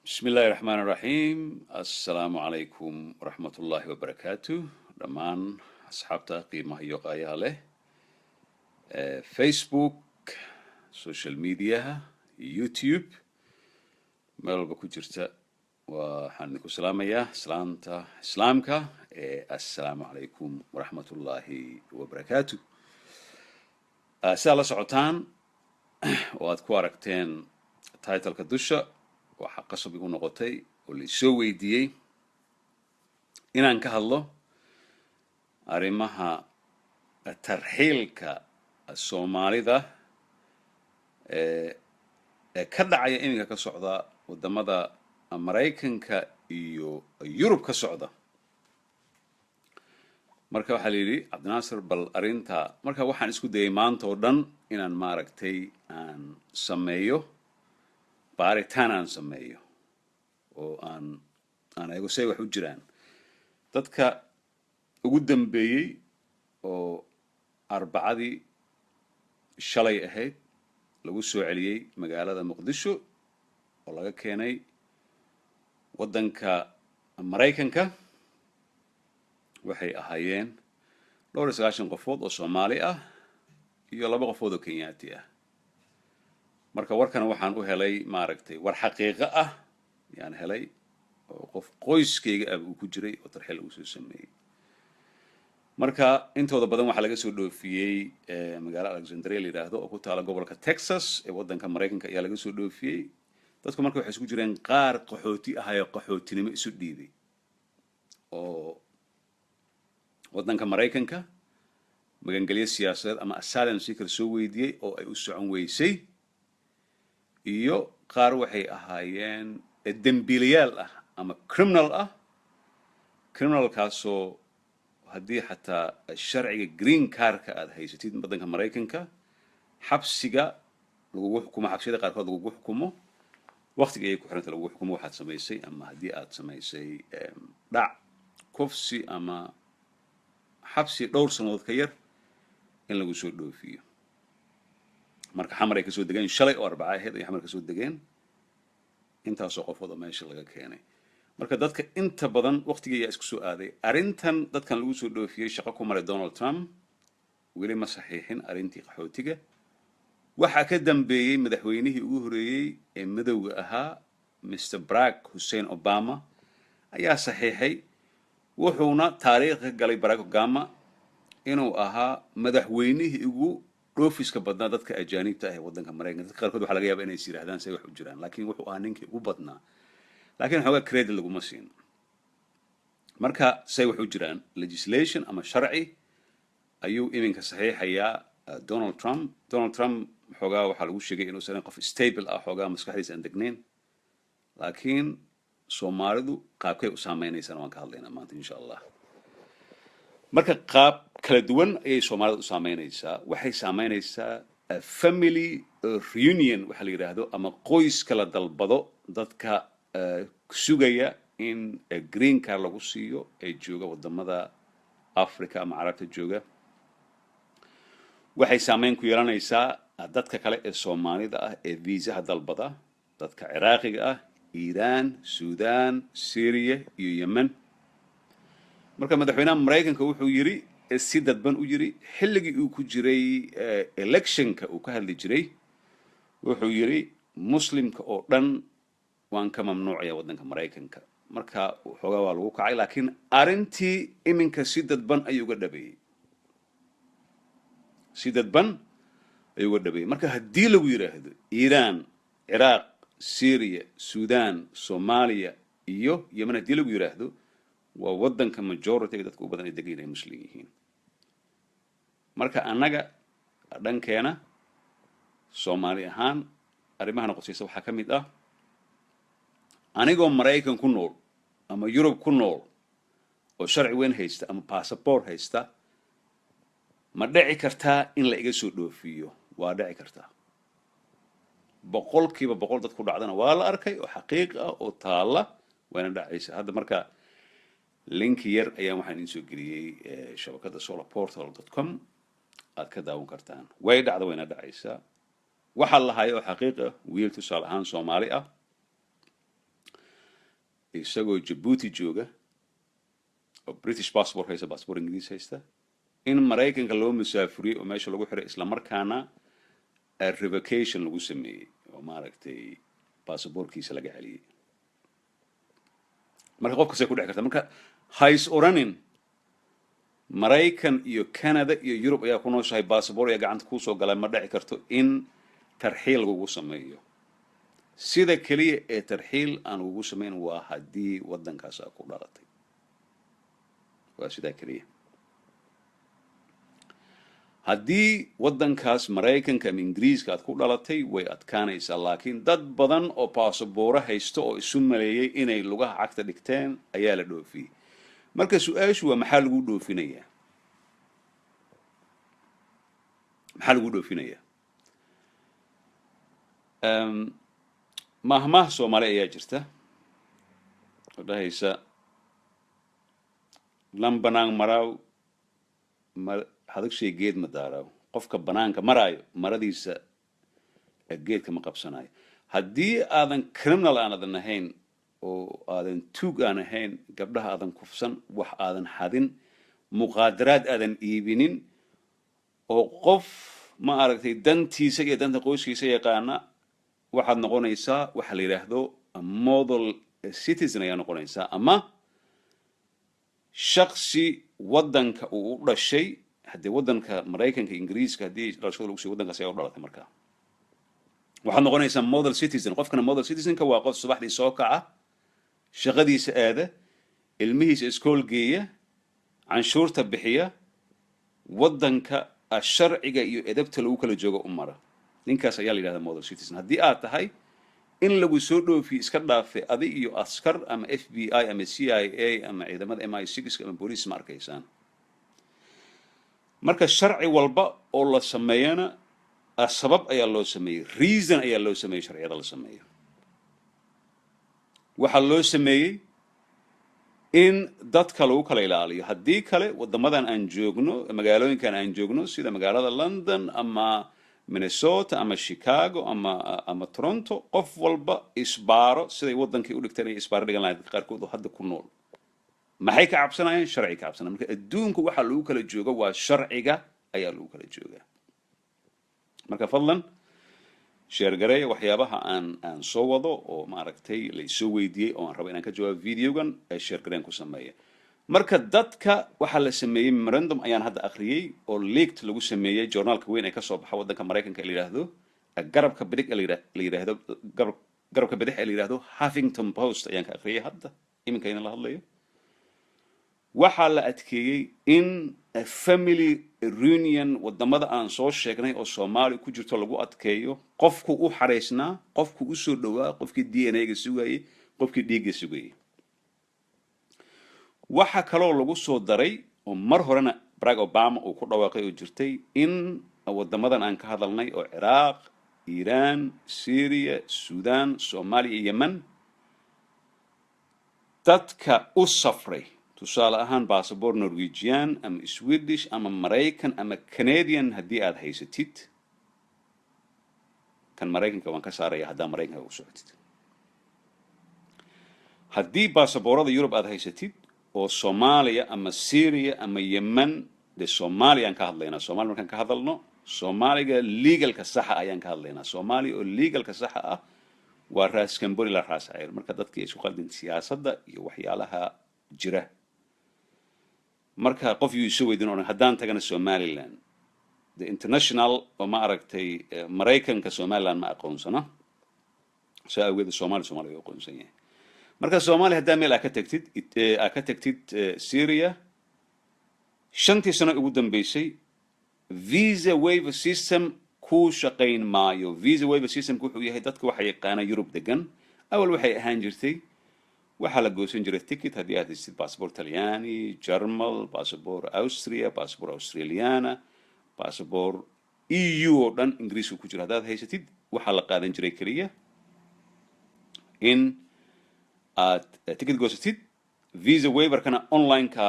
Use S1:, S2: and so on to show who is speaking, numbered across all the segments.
S1: Bismi Illaahi Raxmaan Raxiim. Assalaamu calaykum waraxmatullaahi wabarakaatu. Dhammaan asxaabta qiimaha iyo qaayaha leh ee Facebook, social mediaha, YouTube, meel walba ku jirta, waxaan idinku salaamayaa salaanta Islaamka ee assalaamu calaykum waraxmatullaahi wabarakaatu. Sidaa la socotaan oo aad ku aragteen titleka dusha, waxaa qasab igu noqotay oo laisoo weydiiyey inaan ka hadlo arrimaha tarxiilka Soomaalida ee ka dhacaya iminka, ka socda waddamada Maraykanka iyo Yurub ka socda. Marka waxaa la yidhi, "Cabdinaasir, bal arrinta." Marka waxaan isku dayay maanta oo dhan inaan, maaragtay, aan sameeyo baaritaan, aan sameeyo oo aan eego say wax u jiraan. Dadka ugu dambeeyey oo Arbacadii shalay ahayd lagu soo celiyey magaalada Muqdisho oo laga keenay waddanka Maraykanka waxay ahaayeen 92 qofood oo Soomaali ah iyo 2 qofood oo Kenyaati ah. Marka warkana waxaan u helay, maaragtay, war xaqiiqo ah yaan helay oo qof qoyskayga ah uu ku jiray oo tarxiil lagu soo sameeyey. Marka intooda badan waxaa laga soo dhoofiyey magaalo Alexandria la yidhaahdo oo ku taala gobolka Texas ee waddanka Maraykanka ayaa laga soo dhoofiyey dadku. Marka waxay isku jireen qaar qaxooti ahayoo qaxootinimo isu dhiibay oo waddanka Maraykanka magangelyo siyaasadeed ama asylum seeker soo weydiiyey oo ay u socon weysay, iyo qaar waxay ahaayeen dembiilayaal ah ama criminal ah, criminalkaasoo haddii xataa sharciga green cardka aad haysatid waddanka Maraykanka xabsiga lagugu xukumo, xabsiyada qaarkood lagugu xukumo, waqtiga ayay ku xiranta lagugu xukumo waxaad samaysay, ama haddii aad samaysay dhac, kufsi ama xabsi dhowr sannadood ka yar in lagu soo dhoofiyo. Marka Xamar ay kasoo degeen shalay oo Arbaca ahayd ay Xamar kasoo degeen intaasoo qofood oo meesha laga keenay. Marka dadka inta badan waqtigii ayaa isku soo aaday. Arrintan dadkan lagu soo dhoofiyey shaqo ku maray Donald Trump weli ma saxiixin arrintii qaxootiga. Waxaa ka dambeeyey madaxweynihii ugu horeeyey ee madowga ahaa, Mr Barack Hussein Obama, ayaa saxiixay. Wuxuuna taariikh ka galay Barack Obama inuu ahaa madaxweynihii ugu dhoofiska badnaa dadka ajaanibta ah ee waddanka Maraykanka. Dadka qaarkood waxaa laga yaaba inay is yidhahdaan, "Say wax u jiraan?" Laakiin wuxuu ahaa ninkii ugu badnaa, laakiin xoogaa credit laguma siin. Marka say wax u jiraan, legislation ama sharci ayuu iminka saxiixayaa Donald Trump. Donald Trump xoogaa waxaa lagu sheegay inuusan qof stable ah, xoogaa maskaxdiisa aan degnayn. Laakiin Soomaalidu qaabkay u saameynaysaana waan ka hadlaynaa maanta, insha Allah. Marka qaab kala duwan ayay Soomaalida u saameynaysaa. Waxay saameynaysaa family reunion waxaa la yidhaahdo, ama qoyska la dalbado, dadka sugaya in green card lagu siiyo ee jooga wadamada Africa ama Carabta jooga. Waxay saameyn ku yeelanaysaa dadka kale ee Soomaalida ah ee viisaha dalbada, dadka Ciraaqiga ah, Iiraan, Sudan, Syria iyo Yemen. Marka madaxweynaha Maraykanka wuxuu yidhi, si dadban u yidhi, xilligii uu ku jiray electionka uu ka hadli jiray, wuxuu yidhi, "Muslimka oo dhan waan ka mamnuucaya waddanka Maraykanka." Marka xoogaa waa lagu kacay, laakiin arrintii iminka si dadban ayuu uga dhabeeyey, si dadban ayuu uga dhabeeyey. Marka haddii lagu yidhaahdo Iiraan, Ciraaq, Syria, Sudan, Soomaaliya iyo Yemen, haddii lagu yidhaahdo waa waddanka majorityga dadka u badan ay degan ay Muslim yihiin. Marka annaga dhankeena Soomaali ahaan arrimahana qosaysa waxaa ka mid ah, anigoo Maraykan ku nool ama Yurub ku nool oo sharci weyn haysta ama passport haysta, ma dhici kartaa in la iga soo dhoofiyo? Waa dhici kartaa, 100%. Dad ku dhacdana waa la arkay oo xaqiiq ah oo taalla, wayna dhacaysa hadda. Marka linki yar ayaan waxaan idin soo geliyey shabakadda solarportal.com aad ka daawan kartaan. Way dhacda, wayna dhacaysaa. Waxaa la haya oo xaqiiq ah wiil tusaale ahaan Soomaali ah. Isagoo Jabuuti jooga oo British passport haysta, passport Ingiriis haysta, in Maraykanka loo musaafuriyey oo meesha lagu xiray, islamarkaana revocation lagu sameeyey oo maaragtay passaportkiisa laga celiyey. Marka qof kastay ku dheci karta. Marka hays oranin Maraykan iyo Canada iyo Yurub ayaa ku nooshahay, bassabort ayaa gacanta kuusoo galay, ma dhici karto in tarxiil lagugu sameeyo. Sida keliya ee tarxiil aan lagugu samayn waa haddii waddankaas aa ku dhalatay, waa sidaa keliya. Haddii waddankaas Maraykanka ama Ingiriiska aad ku dhalatay, way adkaanaysaa. Laakiin dad badan oo baasabooro haysto oo isu maleeyey inay lugaha cagta dhigteen ayaa la dhoofiyey. Marka su-aashu waa, maxaa lagu dhoofinayaa? Maxaa lagu dhoofinayaa? Mahmaah Soomaali ayaa jirta oo dhahaysa: "Lan banaan maraaw ma hadagshay geed ma daaraaw." Qofka banaanka maraayo maradiisa geedka ma qabsanayo. Haddii aadan criminal aanadan ahayn oo aadan tuug aan ahayn, gabdhaha aadan kufsan, wax aadan xadin, muqaadaraad aadan iibinin, oo qof ma aragtay dantiisa iyo danta qoyskiisa yaqaana, waxaad noqonaysaa waxa la yidhaahdo model citizen ayaa noqonaysaa, ama shaksi waddanka uu u dhashay. Haddii waddanka Maraykanka, Ingiriiska, haddii dhalashada lagu siiyo, waddankaas ayaa u dhalatay. Markaa waxaad noqonaysaa model citizen. Qofkana model citizenka waa qof subaxdii soo kaca, shaqadiisa aada, ilmihiisa iskool geeya, canshuurta bixiya, waddanka sharciga iyo edebta lagu kala joogo u mara. Ninkaas ayaa la yidhahdaa model citizen. Haddii aad tahay, in lagu soo dhoofiyo iska dhaafe, adi iyo askar ama FBI ama CIA ama ciidamada MI6 ama booliis ma arkaysaan. Marka sharci walba oo la sameeyana sabab ayaa loo sameeyey, reason ayaa loo sameeyey. Sharciyada la sameeyo waxaa loo sameeyey in dadka lagu kala ilaaliyo. Haddii kale, waddamadan aan joogno, magaalooyinkan aan joogno, sida magaalada London ama Minnesota ama Chicago ama Toronto, qof walba isbaaro siday waddankii u dhigteen ay isbaaro dhigan lahayd. Dadka qaarkood oo hadda ku nool maxay ka cabsanayaan? Sharci ka cabsanaya. Marka adduunka waxaa lagu kala jooga waa sharciga ayaa lagu kala joogaa. Marka fadlan share gareeya waxyaabaha aan soo wado oo maaragtay la isoo weydiiyey oo aan rabo inaan ka jawaabo videogan ee share gareen ku sameeya. Marka dadka waxaa la sameeyey memorandum ayaan hadda akhriyey oo leaked lagu sameeyey journaalka weyn ee kasoo baxa waddanka Maraykanka ee la yidhaahdo garabka bidix ee la yidhaahdo garabka bidix ee la yidhaahdo Huffington Post ayaan ka akhriyey hadda iminka idin la hadlayo. Waxaa la adkeeyey in family reunion wadamada aan soo sheegnay oo Soomaali ku jirto lagu adkeeyo qofku u xaraysnaa, qofku usoo dhowaa, qofkii DNA-ga sugayey, qofkii dhiigga sugayey. Waxa kaloo lagu soo daray oo mar horena Barack Obama uu ku dhawaaqay oo jirtay in wadamadan aan ka hadalnay oo Ciraaq, Iiraan, Syria, Sudan, Soomaaliya iyo Yemen, dadka u safray, tusaale ahaan bassabort Norwegian ama Swedish ama Maraykan ama Canadian haddii aad haysatid, kan Maraykanka waan ka saaraya, haddaa Maraykanka u socotid, haddii baasaboorada Yurub aad haysatid oo Soomaaliya ama Syria ama Yemen, dee Soomaaliya aan ka hadlaynaa. Somalia markaan ka hadalno, Soomaaliga legalka saxa ayaan ka hadlaynaa. Soomaaliya oo legalka saxa ah waa Raas Kamboni la Raas Ceyr. Marka dadkii ay isku qaldin siyaasadda iyo waxyaalaha jira. Marka qof yuu isu weydin odhan haddaan tagana Somaliland, the international oo ma aragtay Maraykanka Somaliland ma aqoonsana, saa awgeed Soomaaliya u aqoonsan yahay. Marka Soomaaliya haddaa meel aa ka tagtid Syria 5-tii sano ugu dambeysay, visa waiver system ku shaqayn maayo. Visa waiver systemku wuxuu yahay, dadka waxa yaqaana Yurub degan, awal waxay ahaan jirtay waxaa la goosan jiray ticket haddii aad haystid passport Talyaani, Germal, passport Austria, passport Australiana, passport EU oo dhan, Ingiriiska ku jira haddaad haysatid, waxaa la qaadan jiray keliya in aad ticket goosatid. Visa waiverkana online-ka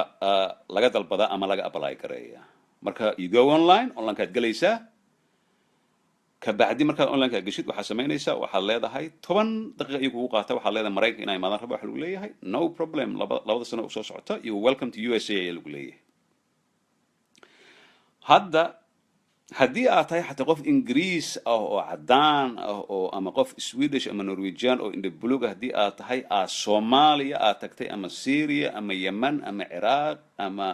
S1: laga dalbadaa ama laga apply gareeya. Marka you go online, online-kaad gelaysaa. Kabacdi markaad online-ka geshid, waxaad samaynaysaa, waxaad leedahay 10 daqiiqa ayuu kugu qaata. Waxaad leedahay Maraykanka inaa imaadaan raba. Waxa lagu leeyahay no problem, 2da sano soo socota iyo welcome to USA ayaa lagu leeyahay. Hadda haddii aad tahay xataa qof Ingiriis ah oo caddaan ah oo ama qof Swedish ama Norwegian oo indha bulug ah, haddii aad tahay, aad Soomaaliya aad tagtay ama Syria ama Yemen ama Ciraaq ama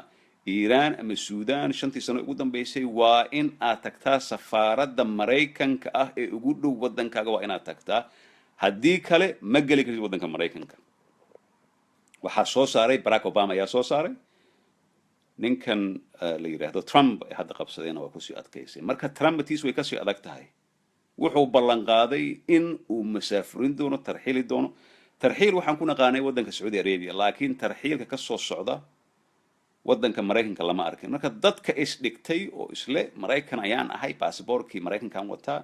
S1: Iiraan ama Suudan 5-tii sano ugu dambeysay, waa in aad tagtaa safaaradda Maraykanka ah ee ugu dhow waddankaaga. Waa inaad tagtaa, haddii kale ma geli kartid waddanka Maraykanka. Waxaa soo saaray Barack Obama ayaa soo saaray. Ninkan la yidhaahdo Trump ay hadda qabsadeenna waa kusii adkaysay. Marka Trump tiis way kasii adag tahay. Wuxuu ballan qaaday in uu masaafurin doono, tarxiili doono. Tarxiil waxaan ku naqaanay waddanka Sacuudi Arabia, laakiin tarxiilka ka soo socda waddanka Maraykanka lama arkin. Marka dadka isdhigtay oo isle Maraykan ayaan ahay, basaboorkii Maraykankan wataa,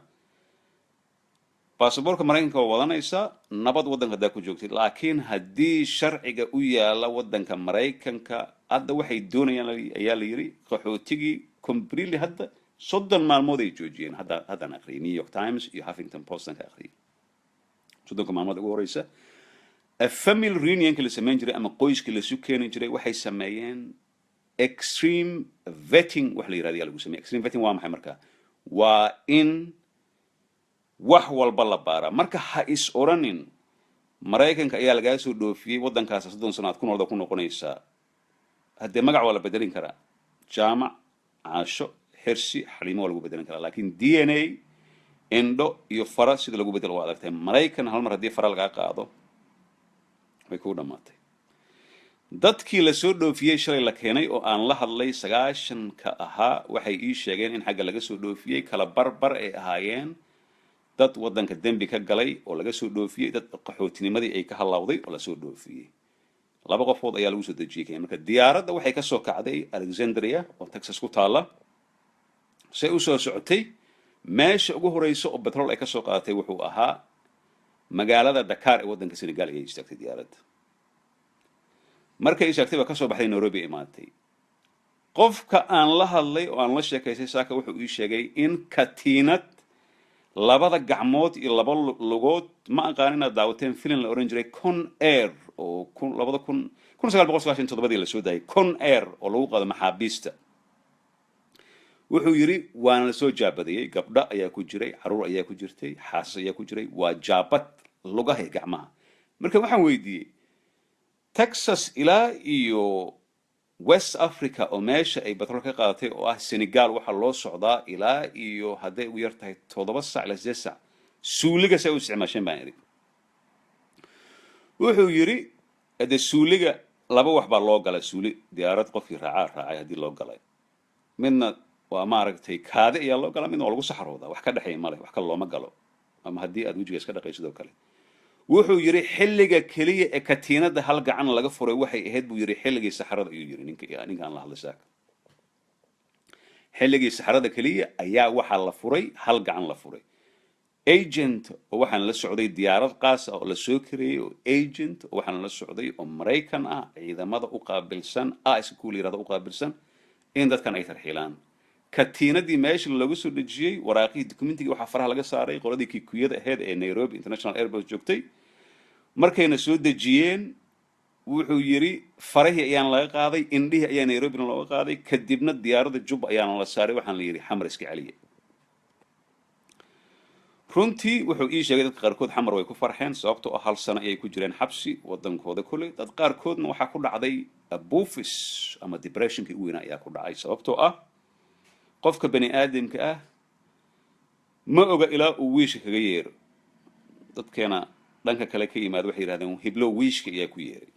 S1: baasaboorka Maraykanka waa wadanaysaa, nabad waddanka haddaa ku joogtid. Laakiin haddii sharciga u yaala waddanka Maraykanka, hadda waxay doonayaan ayaa la yidhi qaxootigii completely hadda 30 maalmood ay joojiyeen. Hadda haddaan aqriyay New York Times iyo Huffington Postan ka aqriyay, 30-ka maalmood ugu horeysa family reunionka la samayn jiray ama qoyska lasu keeni jiray, waxay sameeyeen extreme vetting wax la yirahdo ayaa lagu sameeyey. Extreme vetting waa maxay? Marka waa in wax walba la baaraa. Marka ha is odhanin Maraykanka ayaa lagaa soo dhoofiyey, waddankaas 30 sano aad ku noolda ku noqonaysaa. Haddee magac waa la bedelin karaa, Jaamac, Caasho, Xirsi, Xaliimo waa lagu bedelin karaa, laakiin DNA, indho iyo fara sida lagu bedelo waa adagtahay. Maraykan hal mar haddii fara lagaa qaado, way kuu dhammaatay. Dadkii lasoo dhoofiyey shalay la keenay oo aan la hadlay, 90-ka ahaa, waxay ii sheegeen in xagga laga soo dhoofiyey kala barbar ay ahaayeen dad waddanka dembi ka galay oo laga soo dhoofiyey, dad qaxootinimadii ay ka hallawday oo lasoo dhoofiyey. Laba qofood ayaa lagu soo dejiyey Kenya. Marka diyaaradda waxay ka soo kacday Alexandria oo Texas ku taalla. Say usoo socotay, meesha ugu horeysa oo petrol ay ka soo qaadatay wuxuu ahaa magaalada Dakar ee waddanka Senegal ayay istaagtay diyaaradda. Markay istaagtay baa kasoo baxday, Nairobi imaatay. Qofka aan la hadlay oo aan la sheekaystay saaka wuxuu ii sheegay in katiinad labada gacmood iyo laba lugood. Ma aqaan inaad daawateen filim la oran jiray Con Air oo kun labada kun 1997-dii lasoo daayay, Con Air oo lagu qaado maxaabiista. Wuxuu yidhi waana lasoo jaabadayey, gabdho ayaa ku jiray, caruur ayaa ku jirtay, xaasas ayaa ku jiray, waa jaabad lugaha iyo gacmaha. Marka waxaan weydiiyey, Texas ilaa iyo West Africa oo meesha ay batrool ka qaadatay oo ah Senegal, waxaa loo socdaa ilaa iyo hadday ugu yar tahay 7 sac ilaa 8 sac, suuliga say u isticmaasheen baan idhi. Wuxuu yidhi de suuliga laba wax baa loo galay. Suuli diyaarad qofkii raacaa raacay haddii loo galay, midna waa maaragtay kaadi ayaa loo galaa, midna waa lagu saxroodaa. Wax ka dhexeeya male, wax kale looma galo, ama haddii aad wejiga iska dhaqay sidoo kale. Wuxuu yidhi xilliga keliya ee katiinada hal gacan laga furay waxay ahayd, buu yidhi, xilligii saxarada, ayuu yidhi ninka aan la hadlay saaka. Xilligii saxarada keliya ayaa waxaa la furay, hal gacan la furay. Agent oo waxaan la socday diyaarad qaas ah oo la soo kareeyey, oo agent oo waxaan la socday oo Maraykan ah, ciidamada u qaabilsan ICE kuwa la yirahdo u qaabilsan in dadkan ay tarxiilaan. Katiinadii meesha looga soo dejiyey, waraaqihii documentigii waxaa faraha laga saaray qoladii Kikuyada ahayd ee Nairobi International Airport joogtay. Markayna soo dejiyeen, wuxuu yidhi farahii ayaan laga qaaday, indhihii ayaa Nairobina looga qaaday, kadibna diyaaradda Jubba ayaana la saaray. Waxaan la yidhi Xamar iska celiya. Runtii wuxuu ii sheegay dadka qaarkood Xamar way ku farxeen, sababtoo ah hal sano ayay ku jireen xabsi waddankooda kolley. Dad qaarkoodna waxaa ku dhacday buufis ama depressionkii u weynaa ayaa ku dhacay, sababtoo ah qofka bani aadamka ah ma oga ilaa uu wiishka kaga yeero. Dadkeena dhanka kale ka yimaada waxay yidhahdeen hiblo wiishka ayaa ku yeeray.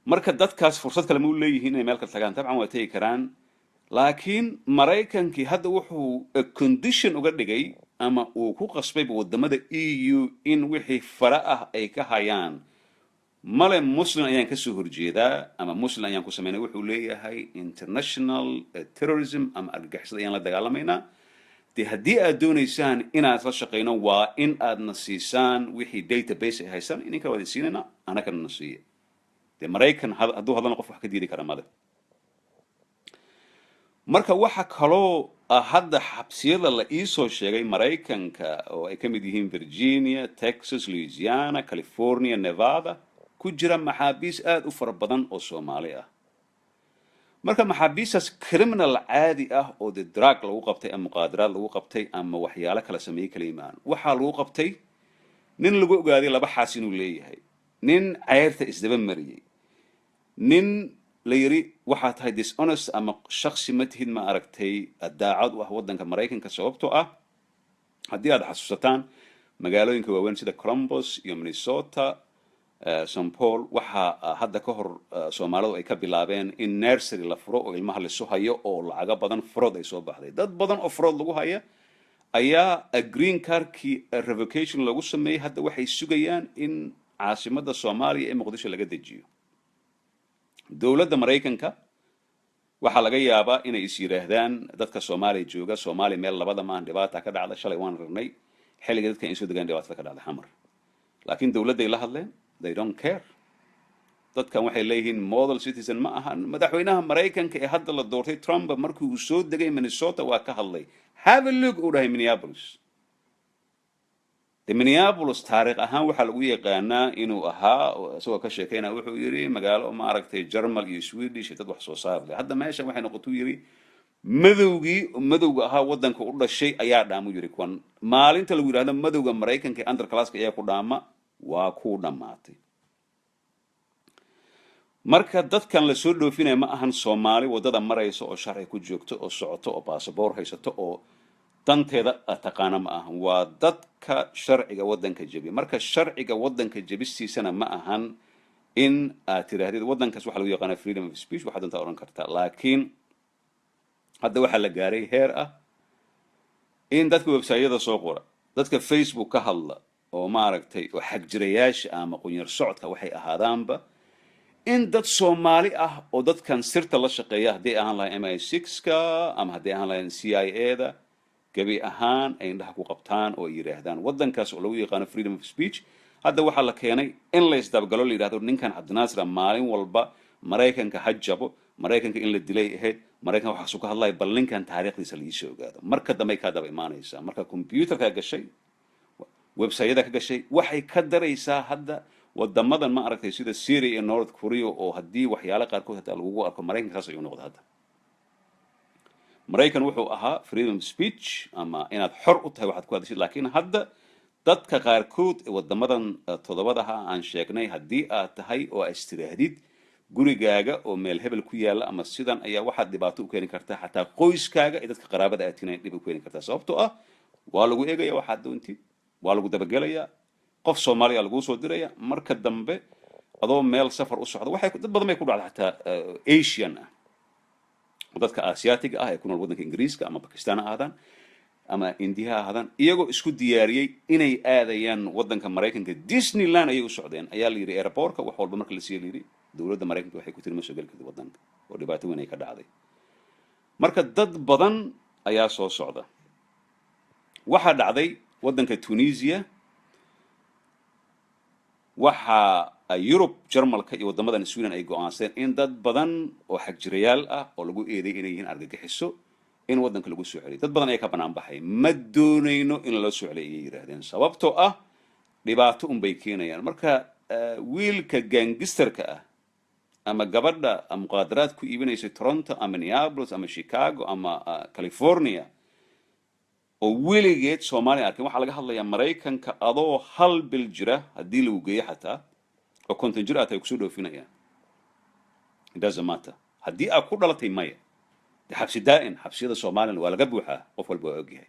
S1: Marka dadkaas fursad kale ma u leeyihiin inay meel kale tagaan? Dabcan waa tegi karaan, laakiin Maraykankii hadda wuxuu condition uga dhigay ama uu ku qasbayba wadamada EU in wixii fara ah ay ka hayaan male Muslim ayaan kasoo horjeedaa ama Muslim ayaan ku sameynay. Wuxuu leeyahay international terrorism ama argagixisada ayaan la dagaalamaynaa. Dee haddii aad doonaysaan inaad la shaqayno, waa in aadna siisaan wixii database ay haysaan. Idinka waa idin siinayna, anagana na siiya. Dee Maraykan hadduu hadlana qof wax ka diidi kara male. Marka waxa kaloo Hadda xabsiyada la iisoo sheegay Maraykanka, oo ay ka mid yihiin Virginia, Texas, Louisiana, California, Nevada, ku jira maxaabiis aada u fara badan oo Soomaali ah. Marka maxaabiistaas criminal caadi ah oo de drug lagu qabtay ama muqaadaraad lagu qabtay ama waxyaalo kala sameeyey kala imaan, waxaa lagu qabtay nin lagu ogaaday laba xaas inuu leeyahay, nin ceyrta isdaba mariyey, nin la yiri waxaa tahay dishonest ama shaksi ma tihid, ma aragtay, daacad u ah waddanka Maraykanka. Sababtoo ah haddii aad xasuusataan, magaalooyinka waaweyn sida Columbus iyo Minnesota, St Paul, waxaa hadda ka hor Soomaalidu ay ka bilaabeen in nursery la furo oo ilmaha lisu hayo oo lacago badan fraud ay soo baxday. Dad badan oo fraud lagu haya ayaa green cardkii revocation lagu sameeyey. Hadda waxay sugayaan in caasimadda Soomaaliya ee Muqdisho laga dejiyo. Dowladda Maraykanka waxaa laga yaabaa inay is yidhaahdaan dadka Soomaaliya jooga, Soomaaliya meel labada maahan, dhibaata ka dhacda. Shalay waan ragnay xilliga dadka in soo degaan dhibaatada ka dhacda Xamar. Laakiin dowladday la hadleen, they don't care. Dadkan waxay leeyihiin model citizen ma ahan. Madaxweynaha Maraykanka ee hadda la doortay, Trump, markii uu soo degay Minnesota waa ka hadlay. "Have a look," uu dhahay, "Minneapolis." De Minneapolis taariikh ahaan waxaa lagu yaqaanaa inuu ahaa, isagoo ka sheekeynaya wuxuu yidhi, magaalo, maaragtay, Germal iyo Swedish iyo dad wax soo saar leh. Hadda meeshan waxay noqotuu yidhi, madowgii madowga ahaa waddanka u dhashay ayaa dhaamu yidhi kuwan. Maalinta lagu yidhahdo madowga Maraykanka ee underclasska ayaa ku dhaama, waa ku dhammaatay. Marka dadkan lasoo dhoofinaya ma ahan Soomaali waddada maraysa oo sharci ku joogto oo socoto oo baasaboor haysato oo danteeda taqaana ma ahan. Waa dadka sharciga waddanka jebiya. Marka sharciga waddanka jebistiisana ma ahan in aad tidhaahdid waddankaas waxaa lagu yaqaana freedom of speech, waxaad dantaa odhan kartaa. Laakiin hadda waxaa la gaaray heer ah in dadka websiteyada soo qora, dadka Facebook ka hadla oo, maaragtay, oo xagjirayaasha ama qunyar socodka waxay ahaadaanba, in dad Soomaali ah oo dadkan sirta la shaqeeya, hadday ahaan lahayn MI6-ka ama hadday ahaan lahayn CIA-da, gebi ahaan ay indhaha ku qabtaan oo ay yidhaahdaan waddankaas oo lagu yaqaano freedom of speech, hadda waxaa la keenay in la isdabagalo, la yidhahdo ninkan Cabdinaasira maalin walba Maraykanka ha jabo, Maraykanka in la dilay ahayd, Maraykanka waxaasu ka hadlaya, bal ninkan taariikhdiisa laiisoo ogaado. Marka dambey kaa daba imaanaysaa. Marka computerkaa gashay, websiteyada ka gashay, waxay ka daraysaa hadda wadamadan, ma aragtay, sida Syria iyo North Korea, oo haddii waxyaalo qaarkood hataa lagugu arko. Maraykanka saas ayuu noqda. Hadda Maraykan wuxuu ahaa freedom of speech ama inaad xor u tahay waxaad ku hadashid, laakiin hadda dadka qaarkood ee wadamadan toddobadaha aan sheegnay, haddii aad tahay oo aad istidhaahdid gurigaaga oo meel hebel ku yaalla ama sidan ayaa waxaad dhibaato u keeni kartaa, xataa qoyskaaga iyo dadka qaraabada aad tihiin dhib u keeni kartaa, sababtoo ah waa lagu eegaya waxaad doontid, waa lagu dabagelayaa, qof Soomaaliya laguu soo diraya. Marka dambe adoo meel safar u socda, waxay dad badan bay ku dhacda, xataa Asian ah, dadka Asiatiga ah ee ku nool waddanka Ingiriiska, ama Bakistan ha ahaadaan ama Indiya ha ahaadaan, iyagoo isku diyaariyey inay aadayaan waddanka Maraykanka, Disneyland ayay u socdeen, ayaa la yidhi airportka wax walba marka la siiya la yidhi dowladda Maraykanka waxay ku tiri ma soo geli kartid waddanka, oo dhibaato weyn ay ka dhacday. Marka dad badan ayaa soo socda. Waxaa dhacday waddanka Tunisia, waxaa Yurub, Jarmalka iyo waddamadan Sweden ay go-aansadeen in dad badan oo xagjirayaal ah oo lagu eeday inay yihiin argagixiso in waddanka lagu soo celiyo. Dad badan ayaa ka banaan baxay. Ma doonayno in lala soo celiyo, ayay yidhaahdeen, sababtoo ah dhibaato unbay keenayaan. Marka wiilka gangsterka ah ama gabadha muqaadaraad ku iibinaysay Toronto ama Minneapolis ama Chicago ama California oo weligeed Soomaaliya arkin, waxaa laga hadlayaa Maraykanka adoo hal bil jira haddii lagu geeyo, xataa oo 50 jir aad tahay, kusoo dhoofinayaan. It doesn't matter haddii aad ku dhalatay. Maya de, xabsi daa'in, xabsiyada Soomaaliyana waa laga buuxaa, qof walba waa ogyahay.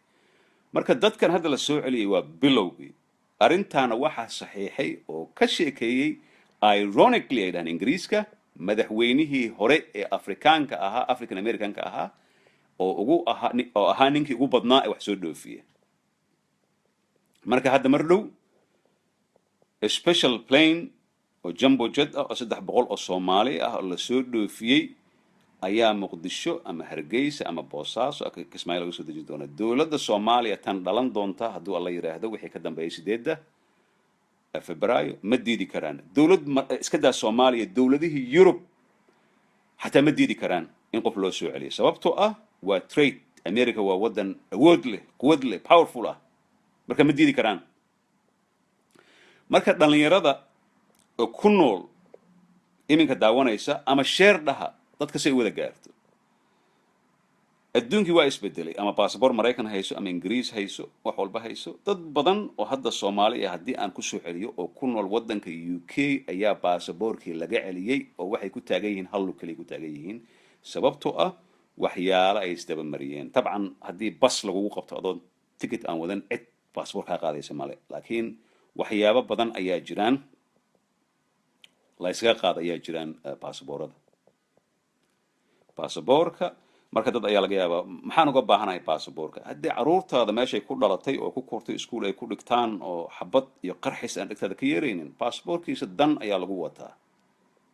S1: Marka dadkan hadda la soo celiyay waa bilowgii arrintaana. Waxaa saxiixay oo ka sheekeeyey, ironically ay dhahaan Ingiriiska, madaxweynihii hore ee Afrikaanka ahaa, African Americanka ahaa, oo ugu ahaa, oo ahaa ninkii ugu badnaa ee wax soo dhoofiya. Marka hadda mar dhow special plane oo jumbo jet ah oo 300 oo Soomaali ah oo lasoo dhoofiyey ayaa Muqdisho ama Hargeysa ama Boosaaso, Kismaayo laga soo dejin doona. Dowladda Soomaaliya tan dhalan doonta, hadduu Alla yidhaahdo, wixii ka dambeeyay 8-da Febraayo, ma diidi karaan. Dowlad iska daa Soomaaliya, dowladihii Yurub xataa ma diidi karaan in qof loo soo celiyo, sababtoo ah waa trade. America waa waddan awood leh, quwad leh, powerful ah, marka ma diidi karaan. Marka dhallinyarada oo ku nool iminka daawanaysa ama share dhaha dadka si ay wada gaarto, adduunkii waa isbedelay. Ama baasabor Maraykan hayso ama Ingiriis hayso, wax walba hayso. Dad badan oo hadda Soomaali ah, haddii aan kusoo celiyo, oo ku nool waddanka UK ayaa baasaboorkii laga celiyey oo waxay ku taagan yihiin hal lug kaliya ku taagan yihiin, sababtoo ah waxyaalo ay isdabamariyeen. Dabcan haddii bas lagugu qabto adoon ticket aan wadan, cid baasaboor kaa qaadaysa male, laakiin waxyaabo badan ayaa jiraan la iskaga qaada ayaa jiraan baasaboorada, baasaboorka. Marka dad ayaa laga yaabaa, "Maxaan uga baahanahay baasaboorka?" Haddii caruurtaada meeshay ku dhalatay oo ku kortay iskuul ay ku dhigtaan oo xabad iyo qarxis aan dhegtaada ka yeeraynin, baasaboorkiisa dan ayaa lagu wataa.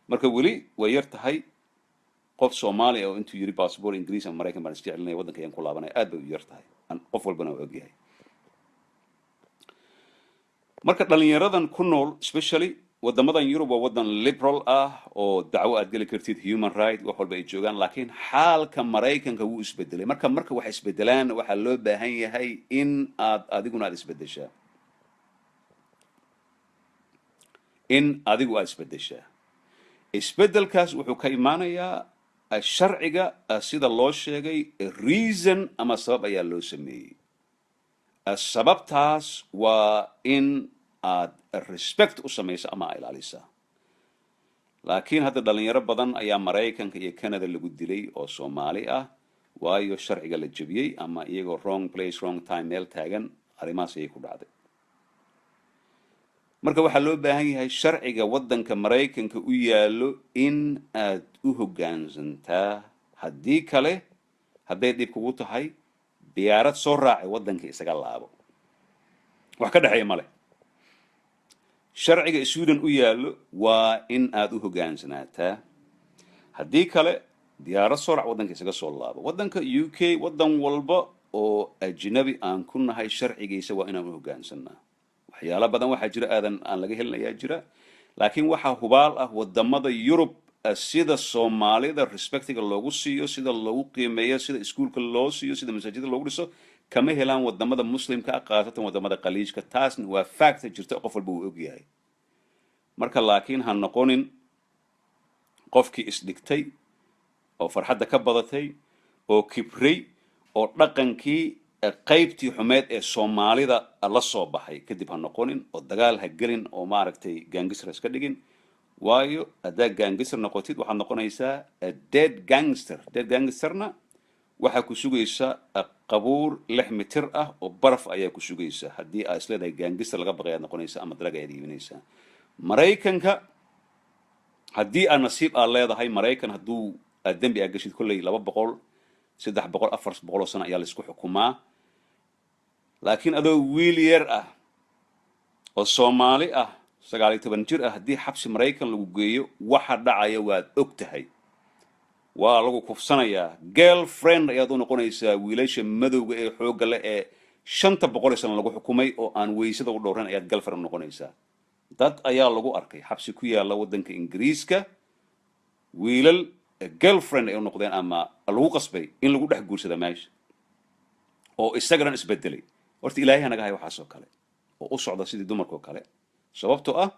S1: Marka weli way yar tahay qof Soomaaliya oo intuu yiri, "Baasaboor Ingiriis ama Maraykan baan iska celinaya, waddanka ayaan ku laabanaya." Aad bay u yar tahay, qof walbana waa ogyahay. Marka dhalinyaradan ku nool especially waddamadan Yurub waa waddan liberal ah oo dacwo aad geli kartid, human right, wax walba ay joogaan, laakiin xaalka Maraykanka wuu isbedelay. Marka wax isbedelaan, waxaa loo baahan yahay in aad adiguna aad isbedeshaa, in adigu aad isbedeshaa. Isbedelkaas wuxuu ka imaanayaa sharciga. Sida loo sheegay, reason ama sabab ayaa loo sameeyey. Sababtaas waa in aad respect u samayso ama aa ilaalisaa. Laakiin hadda dhalinyaro badan ayaa Maraykanka iyo Canada lagu dilay oo Soomaali ah, waayo sharciga la jebiyey ama iyagoo wrong place, wrong time meel taagan, arrimahaas ayay ku dhacday. Marka waxaa loo baahan yahay sharciga waddanka Maraykanka u yaallo in aad u hoggaansantaa. Haddii kale, hadday dhib kugu tahay, diyaarad soo raacay, waddanka isaga laabo, wax ka dhexeeya ma leh. Sharciga Sweden u yaallo waa in aad u hoggaansanaataa. Haddii kale, diyaarad soo raac, waddanka isaga soo laabo. Waddanka UK, waddan walba oo ajnabi aan ku nahay, sharcigiisa waa inaan u hoggaansanaa. Waxyaalo badan waxaa jira aadan aan laga helin ayaa jira, laakiin waxaa hubaal ah wadamada Yurub sida Soomaalida respectiga loogu siiyo, sida loogu qiimeeyo, sida iskuulka loo siiyo, sida masaajida loogu dhiso, kama helaan wadamada Muslimka ah, khaasatan wadamada Khaliijka. Taasna waa facta jirta, qof walba uu ogyahay. Marka laakiin ha noqonin qofkii isdhigtay oo farxadda ka badatay oo kibray oo dhaqankii qaybtii xumeed ee Soomaalida la soo baxay kadib ha noqonin, oo dagaal ha gelin, oo maaragtay gangster iska dhigin. Waayo haddaad gangster noqotid, waxaad noqonaysaa dead gangster. Dead gangsterna waxaa ku sugaysa qabuur 6 mitir ah oo baraf ayaa ku sugaysa. Haddii aad isleedahay gangster laga baqay ayaad noqonaysa ama drug ayaad iibinaysaa. Maraykanka haddii aad nasiib aad leedahay, Maraykan hadduu aad dembi aad gashid, kolley 200, 300, 400 oo sano ayaa laisku xukumaa. Laakiin adoo wiil yar ah oo Soomaali ah, 19 jir ah, haddii xabsi Maraykan lagu geeyo, waxa dhacaya waad og tahay. Waa lagu kufsanayaa, girlfriend ayaad u noqonaysaa wiilasha madowga ee xoogga leh ee 500 sano lagu xukumay oo aan weysada u dhowran ayaad girlfriend u noqonaysaa. Dad ayaa lagu arkay xabsi ku yaalla waddanka Ingiriiska, wiilal girlfriend ay u noqdeen ama lagu qasbay in lagu dhex guursada meesha oo isagana isbedelay. Horta Ilaahay hanaga hay waxaas oo kale oo u socda sidii dumarka oo kale, sababtoo ah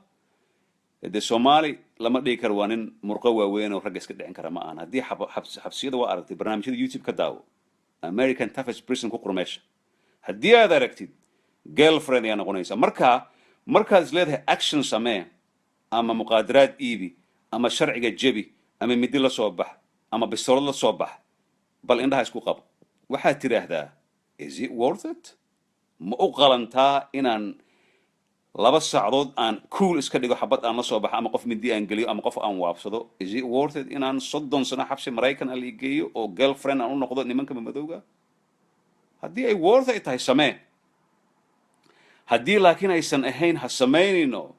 S1: dee Soomaali lama dhigi karo waa nin murqo waaweyn oo ragga iska dhicin kara ma ahan. Haddii xabsiyada waa aragtay, barnaamijyada YouTube ka daawo, "American toughest prison" ku qor meesha. Haddii aad aragtid, girlfriend ayaa noqonaysa. Marka markaad is leedahay action samee ama muqaadaraad iibi ama sharciga jebi ama midi la soo bax ama bistoolad la soo bax, bal indhaha isku qabo. Waxaad tidhaahdaa, "Is it worth it? Ma u qalantaa inaan 2 saacadood aan cool iska dhigo, xabad aan la soo baxo ama qof mindi aan geliyo ama qof aan waabsado? Is it worth it inaan 30 sano xabsi Maraykan aan la geeyo oo girlfriend aan u noqdo nimanka madowga?" Haddii ay worth ay tahay, samee. Haddii laakiin aysan ahayn, ha samaynayno.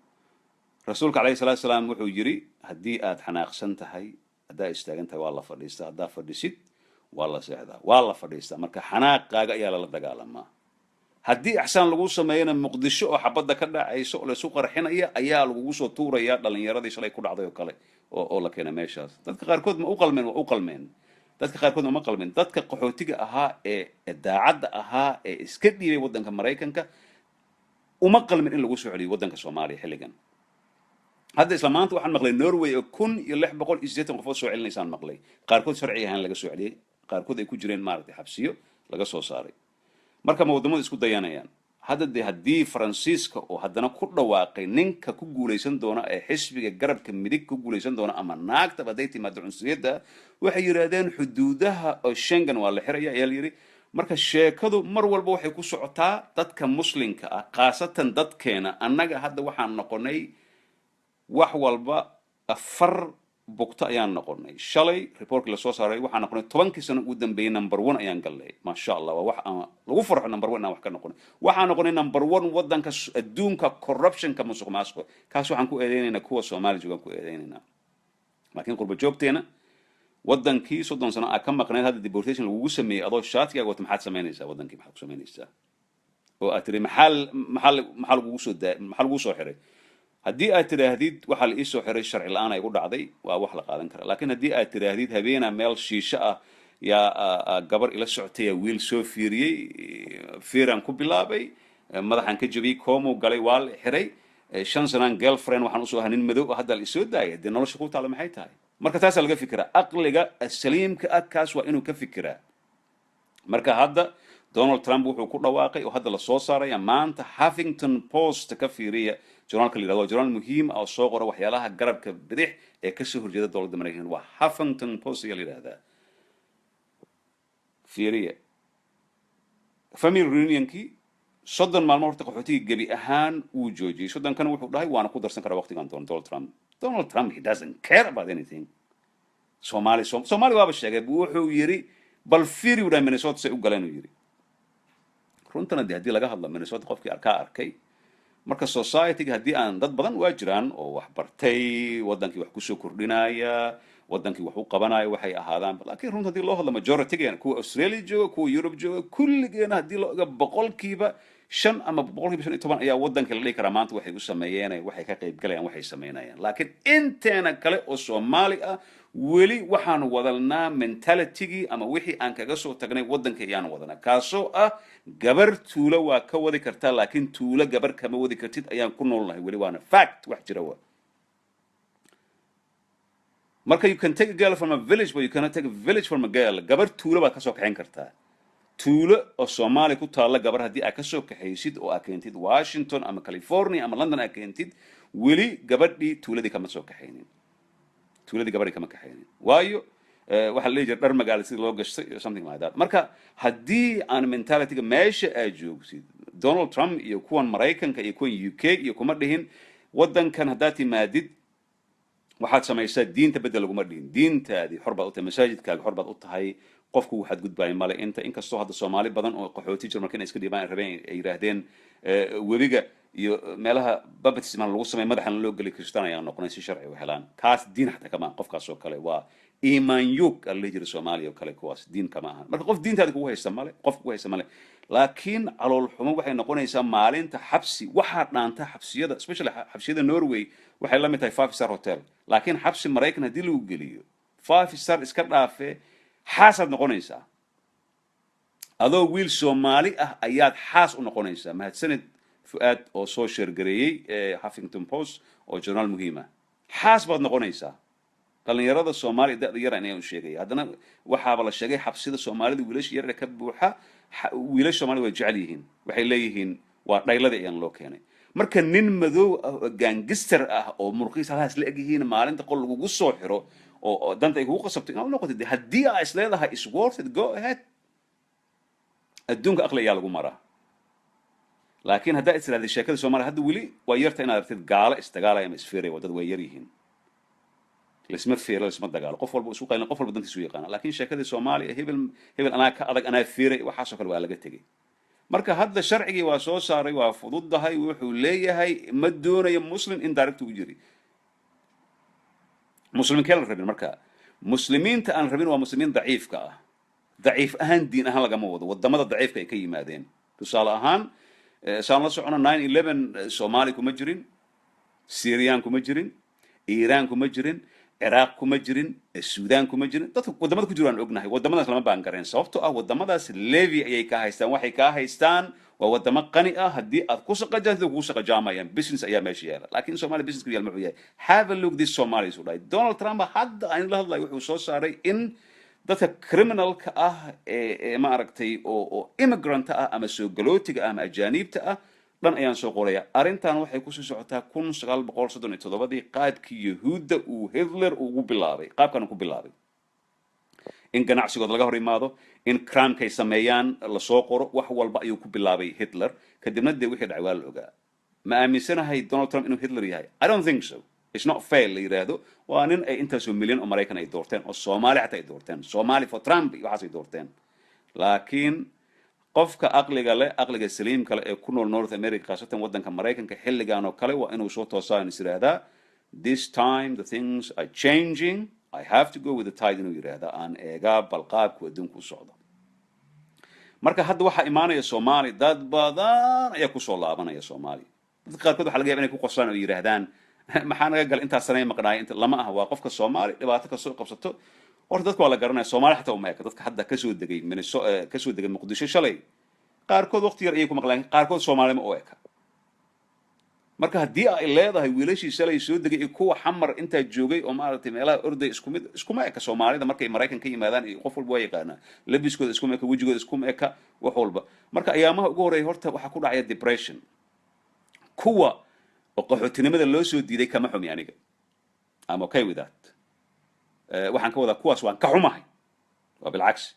S1: Rasuulka calayhi salaatu salaam wuxuu yidhi, haddii aad xanaaqsan tahay, haddaa istaagan tahay waa la fadhiistaa, haddaa fadhisid waa la seexdaa, waa la fadhiistaa. Marka xanaaqaaga ayaa lala dagaalamaa. Haddii axsaan lagu sameeyana, Muqdisho oo xabadda ka dhacayso oo laysu qarxinaya ayaa lagugu soo tuuraya, dhalinyaradii shalay ku dhacday oo kale oo la keena meeshaas. Dadka qaarkood ma u qalmeen? Waa u qalmeen. Dadka qaarkood uma qalmin. Dadka qaxootiga ahaa ee daacadda ahaa ee iska dhiibay waddanka Maraykanka uma qalmin in lagu soo celiyo waddanka Soomaaliya xilligan. Hadda isla maanta waxaan maqlay Norway oo 1680 qofood soo celinaysaan maqlay. Qaarkood sharci ahaan laga soo celiyey, qaarkood ay ku jireen, maaragtay, xabsiyo laga soo saaray. Marka ma waddamadu isku dayanayaan hadda? Dee haddii Faransiiska oo haddana ku dhawaaqay ninka ku guulaysan doona ee xisbiga garabka midig ku guulaysan doona ama naagtaba hadday timaado cunsuriyadda, waxay yidhaahdeen xuduudaha oo Schengen waa la xiraya ayaa la yidhi. Marka sheekadu mar walba waxay ku socotaa dadka Muslimka ah, khaasatan dadkeena. Annaga hadda waxaan noqonay wax walba afar bugto ayaan noqonay. Shalay reportkii lasoo saaray, waxaan noqonay 10kii sano ugu dambeeyey number one ayaan galnay. Maasha Allah, waa wax aan lagu farxo, number one inaan wax ka noqonay. Waxaan noqonay number one waddanka adduunka corruptionka, musuq maasuqa. Kaas waxaan ku eedeynaynaa kuwa Soomaali joogaan ku eedeynaynaa. Laakiin qurba joogteena, waddankii 30 sano aa ka maqnayd, hadda deportation lagugu sameeyey adoo shaatigaaga wata, maxaad samaynaysaa? Waddankii maxaad ku samaynaysaa oo aad tiri maxaa lagugu soo daa, maxaa lagugu soo xiray? Haddii aad tidhaahdid waxaa la iisoo xiray sharci la-aan ay igu dhacday, waa wax la qaadan kara. Laakiin haddii aad tidhaahdid habeena meel shiisho ah yaa gabar ila socotay, yaa wiil soo fiiriyey, fiiraan ku bilaabay, madaxaan ka jabiyey, koomow galay, waa la xiray, 5 sanaan girlfriend waxaan usoo ahaa nin madow ah, hadda la isoo daayay, dee nolosha ku taala maxay tahay? Marka taasaa laga fikiraa. Aqliga saliimka ah kaas waa inuu ka fikiraa. Marka hadda Donald Trump wuxuu ku dhawaaqay oo hadda lasoo saaraya maanta, Huffington Post ka fiiriya, journaalka la yirahdo, waa journaal muhiim ah oo soo qora waxyaalaha garabka bidix ee kasoo horjeeda dowladda Maraykanka, waa Huffington Post ayaa la yidhahdaa. Fiiriya family reunionkii 30 maalmo horta qaxootiga gebi ahaan wuu joojiyey. 30-kana wuxuu dhahay waana ku darsan karaa waqtigan doono. Donald Trump, Donald Trump, he doesn't care about anything. Soomaali, Soomaali waaba sheegay. Wuxuu yiri bal fiiri, uu dhahay, Minnesota say u galeen, uu yiri. Runtana dee haddii laga hadlo, Minnesota qofkii arkaa arkay. Marka society-ga haddii aan dad badan waa jiraan oo wax bartay, waddankii wax kusoo kordhinaya, waddankii wax u qabanaya, waxay ahaadaan. Laakiin runta haddii loo hadlo, majority-geena, kuwa Australia jooga, kuwa Europe jooga, kulligeena haddii loo ega 5% ama 15% ayaa waddanka la dhihi karaa maanta waxay u sameeyeen, waxay ka qayb galayaan, waxay sameynayaan. Laakiin inteena kale oo Soomaali ah weli waxaanu wadanaa mentalitygii ama wixii aan kaga soo tagnay waddanka ayaan wadanaa, kaasoo ah gabar tuulo waa ka wadi kartaa, laakiin tuulo gabar kama wadi kartid ayaan ku noolnahay weli. Waana fact, wax jira wa. Marka you can take a girl from a village, but you cannot take a village from a girl. Gabar tuulo baad kasoo kaxayn kartaa. Tuulo oo Soomaaliya ku taalla gabar haddii aad kasoo kaxaysid oo aad keentid Washington ama California ama London aad keentid, weli gabadhii tuuladii kama soo kaxaynin, tuuladii gabadhii kama kaxaynin. Waayo waxaa la dhihi jira dhar magaala sidii loo gashtay iyo something like that. Marka haddii aan mentalityga meesha aad joogtid, Donald Trump iyo kuwan Maraykanka iyo kuwan UK iyo kuma dhihin waddankan haddaad timaadid waxaad samaysaa diinta bedel, laguma dhihin. Diintaadii xor baad u tahay, masaajidkaaga xor baad u tahay, qofku waxaad gudbaaya male inta. Inkastoo hadda Soomaali badan oo qaxooti jir marka inay iska dhiibaan ay rabeen ay yidhaahdeen webiga iyo meelaha baptism lagu sameey madaxan loo geli, Kristaan ayaan noqonay si sharci u helaan. Kaas diin xataa kama aha. Qofkaas oo kale waa iimaanyug ala dhihi jiray Soomaaliya oo kale. Kuwaas diin kama ahan. Marka qof diintaada kugu haysta male, qof kugu haysta male. Laakiin calool xumo waxay noqonaysaa maalinta xabsi. Waxaa dhaanta xabsiyada, especially xabsiyada Norway, waxay la mid tahay five star hotel. Laakiin xabsi Maraykan haddii lagu geliyo, five star iska dhaafe, xaasaad noqonaysaa. Adoo wiil Soomaali ah ayaad xaas u noqonaysaa. Mahadsanid Fu'aad oo soo share gareeyey Huffington Post oo journaal muhiim ah. Xaas baad noqonaysaa. Dhalinyarada Soomaaliya da'da yar ayaan u sheegaya. Haddana waxaaba la sheegay xabsida Soomaalida wiilasha yar ka buuxa. Wiilasha Soomaalida way jecel yihiin, waxay leeyihiin waa dhayladii ayaan loo keenay. Marka nin madow ah oo gangster ah oo murqiis halhaas la egyihiin maalinta qol lagugu soo xiro oo danta ay kugu qasabto inaad u noqotid, dee haddii aa is leedahay is worth it, go ahead. Adduunka aqli ayaa lagu maraa. Laakiin haddaa is tirahdid sheekada Soomaaliya hadda weli waa yarta inaad aragtid gaalo isdagaalaya ama isfiiraya. Waa dad way yar yihiin. Laisma fiiro, laisma dagaalo, qof walba isu qaylin, qof walba dantiisu yaqaana. Laakiin sheekadii Soomaaliya, hebel hebel anaa ka adag, anaa fiiray, waxaasoo kale waa laga tegey. Marka hadda sharcigii waa soo saaray, waa fududahay. Wuxuu leeyahay ma doonayo Muslim in direct u jiri. Musliminkee la rabin? Marka Muslimiinta aan rabin waa Muslimiin daciifka ah. Daciif ahaan diin ahaan lagama wado, wadamada daciifka ay ka yimaadeen. Tusaale ahaan, saan la socono, 9/11 Soomaali kuma jirin, Syrian kuma jirin, Iran kuma jirin, Ciraaq kuma jirin, Suudaan kuma jirin. Dadka wadamada ku jiro aan ognahay, wadamadaas lama ban gareen, sababtoo ah wadamadaas levy ayay ka haystaan. Waxay kaa haystaan waa wadamo qani ah. Haddii aad ku shaqajaantid, kugu shaqajaamayaan. Business ayaa meesha yaala, laakiin Somalia business ku yaal muxuu yahay? Have a look, this Somalis u dhahay Donald Trump. Hadda aan la hadlayo wuxuu soo saaray in dadka criminalka ah ee maaragtay oo immigrant ah ama soo galootiga ah ama ajaaniibta ah dhan ayaan soo qoraya. Arrintan waxay kusii socotaa 1937-dii, qaabkii Yahuudda uu Hitler ugu bilaabay, qaabkan ku bilaabay in ganacsigooda laga hor imaado, in crimekay sameeyaan lasoo qoro, wax walba ayuu ku bilaabay Hitler. Kadibna dee wixii dhacay waa la ogaa. Ma aaminsanahay Donald Trump inuu Hitler yahay? I don't think so. It's not fair la yidhaahdo waa nin ay intaasoo milyan oo Maraykan ay doorteen, oo Soomaali xataa ay doorteen, Somali for Trump iyo waxaas ay doorteen. Laakiin qofka aqliga leh, aqliga saliimka leh ee ku nool North America, khaasatan waddanka Maraykanka, xilligan oo kale waa inuu soo toosaa, is yidhaahdaa, "This time the things are changing, I have to go with the tide," inuu yidhaahdaa, aan eegaa bal qaabku adduunku u socdo. Marka hadda waxaa imaanaya Soomaali, dad badan ayaa kusoo laabanaya Soomaaliya. Dadka qaarkood waxa laga yaba inay ku qoslaan oo yidhaahdaan, "Maxaa naga galay? Intaas sanay maqnaaya." Inta lama ah, waa qofka Soomaali dhibaato kastoo qabsato. Horta dadka waa la garanaya, Soomaali xataa uma eka. Dadka hadda kasoo degay Minnesota, kasoo degay Muqdisho shalay, qaarkood waqti yar ayay ku maqlaan, qaarkood Soomaalima u eka. Marka haddii ay leedahay wiilashii shalay soo degay iyo kuwa Xamar intaa joogay oo maaragtay meelaha orday isku mid iskuma eka. Soomaalida markay Maraykan ka yimaadaan iyo qof walba waa yaqaanaa, labiskooda iskuma eka, wejigooda iskuma eka, wax walba. Marka ayaamaha ugu horreeya horta waxaa ku dhacaya depression. Kuwa oo qaxootinimada loo soo diiday kama xumi aniga, I'm okay with that. Waxaan ka wadaa kuwaas waan ka xumahay, waa bilcagsi,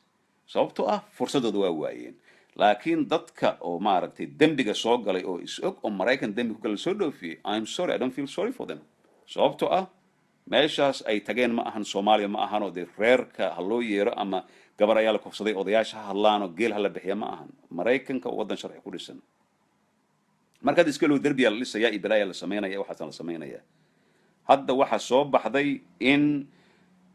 S1: sababtoo ah fursadooda waa waayeen. Laakiin dadka oo maaragtay dembiga soo galay oo is og oo Maraykan dembi ku kala soo dhoofiyey, I'm sorry, I don't feel sorry for them, sababtoo ah meeshaas ay tageen ma ahan Soomaaliya, ma ahan oo dee reerka ha loo yeero ama gabar ayaa la kufsaday, odayaasha ha hadlaan oo geel ha la bixiya. Ma ahan. Maraykanka oo waddan sharci ku dhisan. Marka hadda iska low derbiyaa la dhisaya iyo balaayaa la samaynaya, waxaasna la samaynaya. Hadda waxaa soo baxday in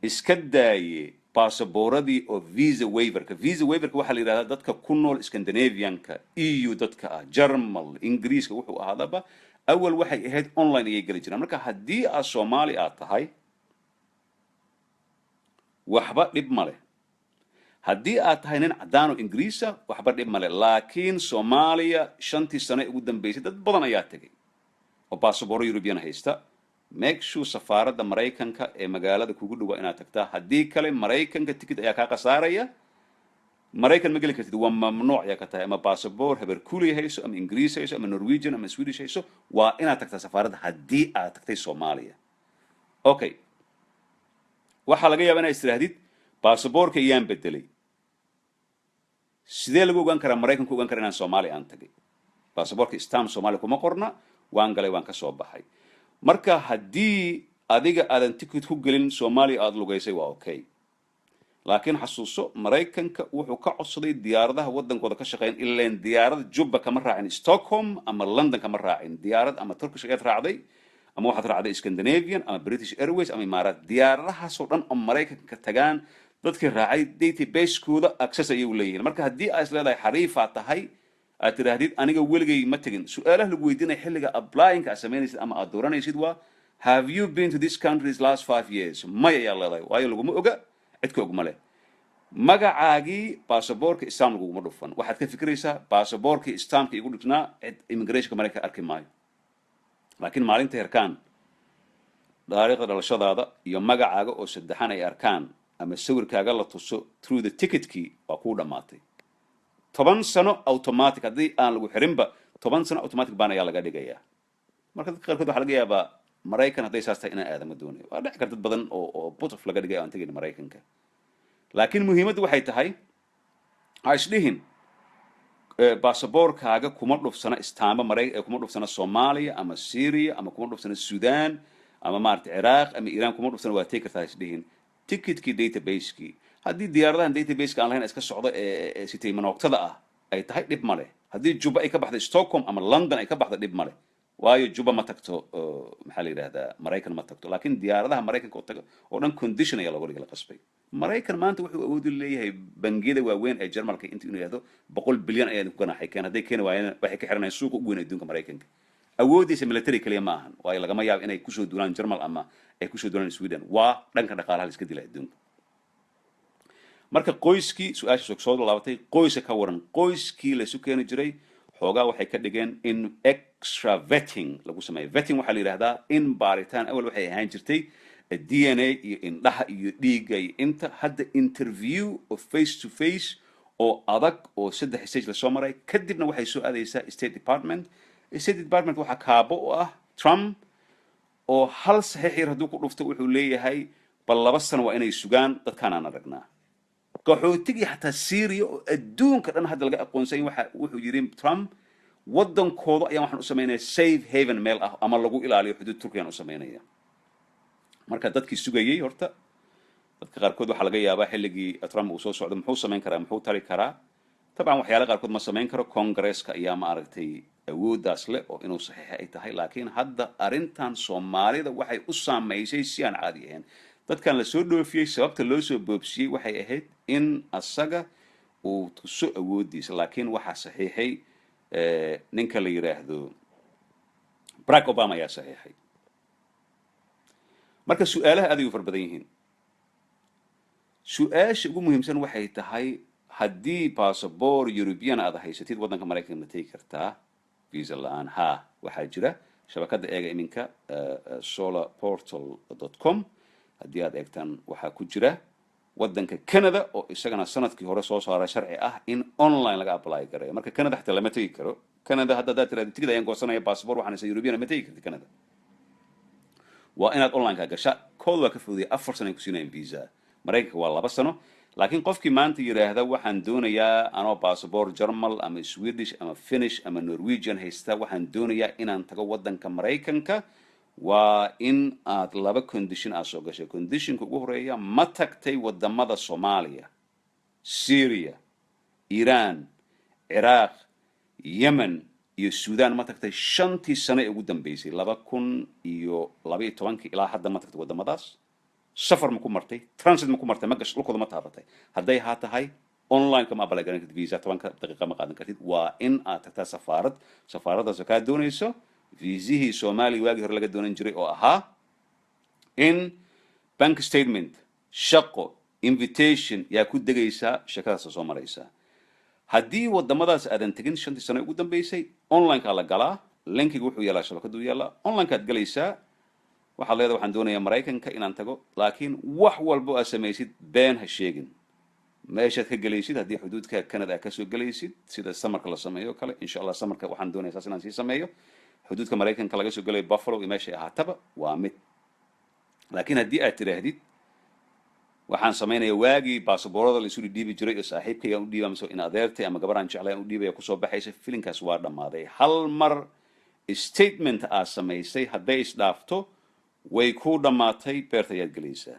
S1: iska daaye baasabooradii oo visa waiverka. Visa waiverka waxaa la yidhahdaa dadka ku nool Scandinavianka, EU dadka ah, Jarmal, Ingiriiska, wuxuu ahaadaba, awal waxay ahayd online ayay geli jiraan. Marka haddii aad Soomaali aad tahay, waxba dhib ma leh. Haddii aad tahay nin cadaan oo Ingiriisa, waxba dhib male. Laakiin Soomaaliya 5-tii sano ee ugu dambeysay dad badan ayaa tegay oo basabooro European haysta. Make sure safaaradda Maraykanka ee magaalada kugu dhowaa inaad tagtaa. Haddii kale Maraykanka ticket ayaa kaa khasaaraya, Maraykan ma geli kartid, waa mamnuuc ayaa ka tahay. Ama basaboor haberkuuli hayso, ama Ingiriis hayso, ama Norwegian ama Swedish hayso, waa inaad tagtaa safaaradda haddii aad tagtay Soomaaliya. Okay, waxaa laga yaabaa inaad istirahdid, "Basaboorka iyaan bedelay, sidee lagu ogaan karaa, Maraykanku ogaan kara inaan Soomaaliya aan tagay? Basaboorka stamp Soomaaliya kuma qorna, waan galay, waan ka soo baxay." Marka haddii adiga aadan ticket ku gelin Soomaaliya, aada lugaysay, waa okay. Laakiin xasuuso, Maraykanka wuxuu ka codsaday diyaaradaha waddankooda ka shaqeyn, ileen diyaarad Jubba kama raacin Stockholm ama London kama raacin diyaarad, ama Turkish ayaad raacday, ama waxaad raacday Scandinavian ama British Airways ama Imaaraat. Diyaaradahaasoo dhan oo Maraykanka tagaan, dadkii raacay database-kooda access ayay u leeyihiin. Marka haddii aad is leedahay xariifaa tahay, aad tidhaahdid, "Aniga weligay ma tegin," su-aalaha lagu weydiinaya xilliga applyingka aad samaynaysid ama aad dooranaysid waa, "Have you been to this country last 5 years?" May ayaa leedahay, waayo laguma oga, cid ka og ma leh. Magacaagii baasaboorka stamp laguguma dhufan. Waxaad ka fikiraysaa, "Baasaboorkii stampka igu dhignaa cid immigrationka Maraykanka arki maayo." Laakiin maalinta herkaan taariikhda dhalashadaada iyo magacaaga oo saddexan ay arkaan ama sawirkaaga la tuso through the ticketkii, waa kuu dhammaatay. 10 sano automatic, haddii aan lagu xirinba, 10 sano automatic ban ayaa laga dhigayaa. Marka dadka qaarkood waxaa laga yaabaa, Maraykan hadday saas tahay inaan aadama doonayo. Waa dhici karta dad badan oo put off laga dhigay aan tegayn Maraykanka. Laakiin muhiimaddu waxay tahay, ha isdhihin baasaboorkaaga kuma dhufsana istaamba maray, kuma dhufsana Soomaaliya ama Syria ama kuma dhufsana Sudan ama maarata Ciraaq ama Iran kuma dhufsana, waa tegi kartaa, ha isdhihin. Ticketkii database-kii, haddii diyaaradahan database-ka aan lahayn iska socdo ee sitay manoogtada ah ay tahay, dhib ma leh. Haddii Juba ay ka baxdo Stockholm ama London ay ka baxdo, dhib ma leh, waayo Juba ma tagto, maxaa la yidhahdaa, Maraykan ma tagto. Laakiin diyaaradaha Maraykanka oo taga oo dhan condition ayaa looga dhigay, la qasbay. Maraykan maanta wuxuu awood u leeyahay bangiyada waaweyn ee Jarmalka inta inuu yidhahdo, "100 bilyan ayaa idinku ganaaxay, keen." Hadday keeni waayeen, waxay ka xiranayaan suuqa ugu weyn adduunka, Maraykanka. Awooddiisa military kaliya ma ahan, waayo lagama yaabo inay kusoo duulaan Germal ama ay kusoo duulaan Sweden. Waa dhanka dhaqaalaha la iska dila adduunka. Marka qoyskii, su-aasha soo laabatay, qoyska ka waran, qoyskii laysu keeni jiray, xoogaa waxay ka dhigeen in extra vetting lagu sameeyo. Vetting waxaa la yidhahdaa in baaritaan. Awal waxay ahaan jirtay DNA iyo indhaha iyo dhiigga iyo inta. Hadda interview oo face to face oo adag oo saddex stage lasoo maray, kadibna waxay soo aadaysaa State Department. State Department waxaa kaabo u ah Trump oo hal saxiix yar hadduu ku dhufto, wuxuu leeyahay bal 2 sano waa inay sugaan dadkaan aan aragnaa. Qaxootigii xataa Syria oo adduunka dhan hadda laga aqoonsay, waxa wuxuu yidhi Trump, waddankooda ayaan waxaan u samaynaya safe haven, meel ah ama lagu ilaaliyo xuduud Turkiyan u samaynaya. Marka dadkii sugayey, horta dadka qaarkood waxaa laga yaabaa xilligii Trump uu soo socdo, muxuu samayn karaa, muxuu tari karaa? Dabcan waxyaala qaarkood ma samayn karo, Congresska ayaa, ma aragtay, awooddaas leh oo inuu saxiixa ay tahay. Laakiin hadda arrintan Soomaalida waxay u saamaysay si aan caadi ahayn. Dadkan la soo dhoofiyey, sababta loo soo boobsiyey waxay ahayd in asaga uu tuso awooddiisa, laakiin waxaa saxiixay ninka la yidhaahdo Barack Obama ayaa saxiixay. Marka su-aalaha aad ay u fara badan yihiin. Su-aasha ugu muhiimsan waxay tahay, haddii basaboor European aad haysatid, waddanka Maraykanka ma tegi kartaa visa la-aan? Ha, waxaa jira shabakadda, eega iminka solarportal.com haddii aad eegtaan, waxaa ku jira waddanka Canada oo isagana sanadkii hore soo saaray sharci ah in online laga apply gareeyo. Marka Canada xataa lama tegi karo. Canada hadda haddaad tirahdo tigid ayaan goosanaya, basaboor waxaan haysaa European, ma tegi karti Canada. Waa inaad online-ka gasha. Kood waa ka fududaya, 4 sano ay ku siinayaan visa. Maraykanka waa 2 sano. Laakiin qofkii maanta yidhaahda waxaan doonayaa anoo basaboor Germal ama Swedish ama Finnish ama Norwegian haysta, waxaan doonayaa inaan tago waddanka Maraykanka, waa in aad laba condition aad soo gashay. Conditionka ugu horeeya, ma tagtay wadamada Soomaaliya, Syria, Iran, Ciraaq, Yemen iyo Sudan? Ma tagtay 5-tii sano ee ugu dambeysay, 2012-kii ilaa hadda? Ma tagtay wadamadaas? Safar ma ku martay? Transit ma ku martay? Ma gash dhulkooda? Ma taabatay? Hadday haa tahay, online kama apply garan kartid visa, 10-ka daqiiqa ma qaadan kartid. Waa in aad tagtaa safaarad, safaaraddaasoo kaa doonayso viisihii Soomaaliya waagii hore laga doonan jiray oo ahaa in bank statement, shaqo, invitation yaa ku degaysaa, sheekadaasa soo maraysaa. Haddii wadamadaas aadan tegin 5-tii sano ugu dambeysay, online-kaa la galaa. Linkiga wuxuu yaalaa shabakaduu yaallaa, online-kaad galaysaa. Waxaad leedahay waxaan doonayaa Maraykanka inaan tago. Laakiin wax walbo aad samaysid, been ha sheegin meeshaad ka gelaysid. Haddii xuduudka Canada aad kasoo gelaysid, sida samarka la sameeyo kale, insha Allah samarka waxaan doonaya saas inaan sii sameeyo, xuduudka Maraykanka laga soo gelayo Buffalo iyo meeshay ahaataba waa mid. Laakiin haddii aad tidhaahdid waxaan samaynaya waagii baasaboorada la isu dhiibi jiray oo saaxiibkaygaan u dhiiba mise in adeertay ama gabaraan jeclay aan u dhiibaya, kusoo baxaysa, filinkaas waa dhammaaday. Hal mar statement aad samaysay hadday isdhaafto, way ku dhammaatay, beerta ayaad gelaysaa.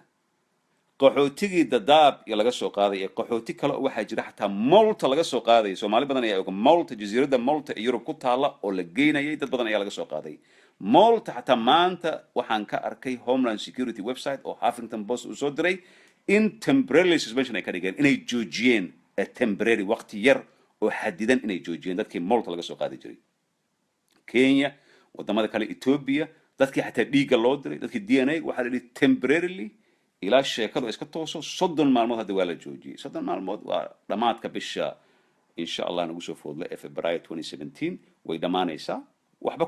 S1: Qaxootigii Dadaab iyo laga soo qaaday ee qaxooti kale oo waxaa jira xataa Malta laga soo qaaday. Soomaali badan ayaa oga Malta, jasiiradda Malta ee Yurub ku taalla oo la geynayay, dad badan ayaa laga soo qaaday Malta. Xataa maanta waxaan ka arkay Homeland Security website oo Huffington Post uu soo diray in temporarily suspension ay ka dhigeen, inay joojiyeen temporary, waqti yar oo xadidan inay joojiyeen dadkii Malta laga soo qaadi jiray. Kenya, wadamada kale, Ethiopia, dadkii xataa dhiigga loo diray, dadkii DNA, waxaa la yidhi temporarily ilaa sheekadu iska tooso 30 maalmood. Hadda waa la joojiyey. 30 maalmood waa dhammaadka bisha, insha Allah, nagu soo foodle ee February 2017 way dhammaanaysaa. Waxba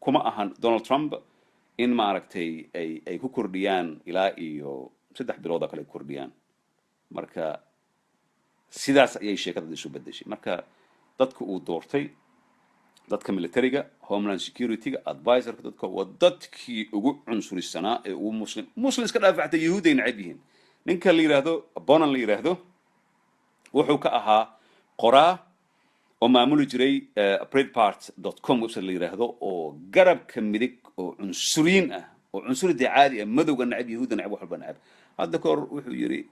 S1: kuma ahan Donald Trump in, maaragtay, ay ku kordhiyaan ilaa iyo 3 bilood oo kale ay kordhiyaan. Marka sidaas ayay sheekada isu bedeshay. Marka dadka uu doortay, dadka militariga, Homeland Security-ga, advisorka, dadka waa dadkii ugu cunsurisanaa ee ugu muslim, muslim iska dhaafa, xataa yahuud ay necab yihiin. Ninka la yidhaahdo Bannon la yidhaahdo wuxuu ka ahaa qoraa oo maamuli jiray Breitbart.com website la yidhaahdo, oo garabka midig oo cunsuriyiin ah, oo cunsuri dee caadi ah, madowga necab, yahuudda necab, wax walba necab. Hadda ka hor wuxuu yidhi,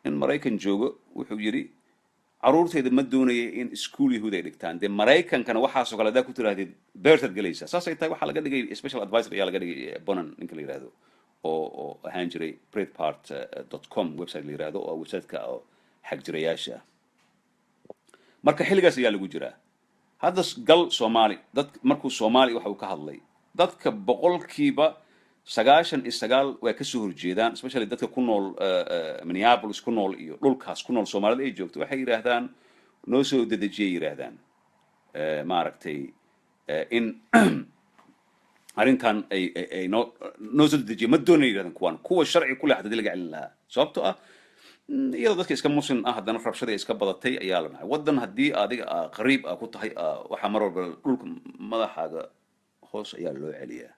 S1: in Maraykan joogo, wuxuu yidhi caruurtayda ma doonaya in iskuul yahuud ay dhigtaan. Dee Maraykankana waxaasoo kale haddaa ku tiraahdid, beertaad gelaysaa. Saasay tahay waxaa laga dhigay special advisor ayaa laga dhigay, Bannon ninka la yidhaahdo oo ahaan jiray Breitbart.com website la yidhaahdo, oo websiteka oo xagjirayaasha ah. Marka xilligaas ayaa lagu jiraa. Hadda gal Soomaali, dad markuu Soomaali waxa uu ka hadlay, dadka 99% waa kasoo horjeedaan, especially dadka ku nool Minneapolis ku nool iyo dhulkaas ku nool Soomaalida ay joogto. Waxay yidhaahdaan noo soo dedejiyay, yidhaahdaan maaragtay in arrintan ay noo soo dedejiya ma doonay, yidhahdaan kuwan kuwa sharci ku leh hadii laga celin lahaa, sababtoo ah iyadoo dadka iska Muslim ah haddana rabshada iska badatay ayaa la nacay. Waddan haddii adiga qariib ah ku tahay, waxaa mar walba dhulka madaxaaga hoos ayaa loo celiyaa.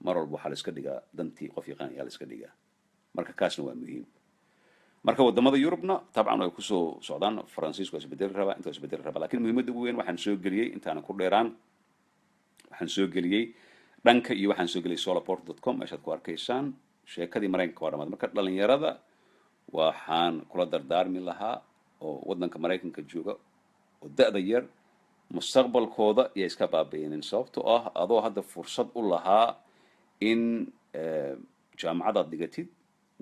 S1: Mar walba waxaa la iska dhigaa dantii qof yaqaan ayaa la iska dhigaa. Marka kaasna waa muhiim. Marka wadamada Yurubna tabcan way kusoo socdaan. Faransiisku waa isbedeli rabaa, inta waa isbedeli rabaa, lakin muhiimadda ugu weyn waxaan soo geliyey, intaanan ku dheeraan, waxaan soo geliyey dhanka iyo waxaan soo geliyey solarport.com, meeshaad ku arkaysaan sheekadii Maraykanka waa dhamaad. Marka dhalinyarada waxaan kula dardaarmi lahaa oo waddanka Maraykanka jooga oo da'da yar, mustaqbalkooda iya iska baabi'inin, sababtoo ah adoo hadda fursad u lahaa in jaamacadaad dhigatid,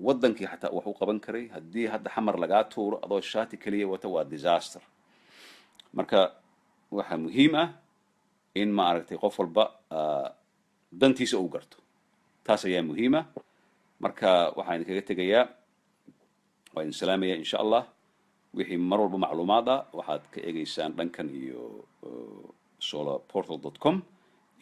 S1: waddankii xataa wax u qaban karay, haddii hadda Xamar lagaa tuuro adoo shaati keliya wata, waa disaster. Marka waxaa muhiim ah in maaragtay qof walba dantiisa uu garto, taas ayaa muhiim ah. Marka waxaan idinkaga tegayaa, waa idin salaamaya. Insha Allah wixii mar walba macluumaad ah waxaad ka eegeysaan dhankan iyo solarportal.com,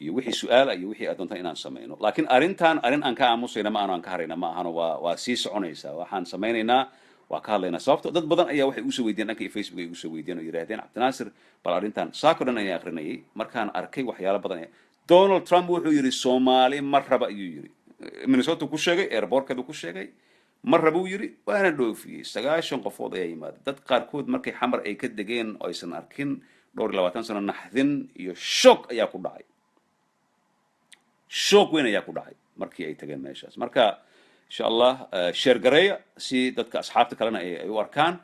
S1: iyo wixii su-aala iyo wixii aad doontaan inaan sameyno. Laakiin arrintan arrin aan ka aamusayna ma aano, aan ka harayna ma ahano, waa sii soconaysaa. Waxaan samaynaynaa waa ka hadlaynaa, sababto dad badan ayaa waxay usoo weydiyen dhanka iyo Facebook ay usoo weydiyen oo yidhahdeen, "Cabdinaasir, bal arrintan saako dhan ayaan akrinayay." Markaan arkay waxyaalo badan ayaa Donald Trump wuxuu yidhi Soomaali ma raba ayuu yidhi. Minnesota ku sheegay, airportkeedu ku sheegay, ma raba uu yidhi, waana dhoofiyey. 90 qofood ayaa yimaada. Dad qaarkood markay Xamar ay ka degeen oo aysan arkin dhowr iyo 20 sano, naxdin iyo shock ayaa ku dhacay, shock weyn ayaa ku dhacay markii ay tageen meeshaas. Marka insha Allah share gareeya si dadka asxaabta kalena ay u arkaan.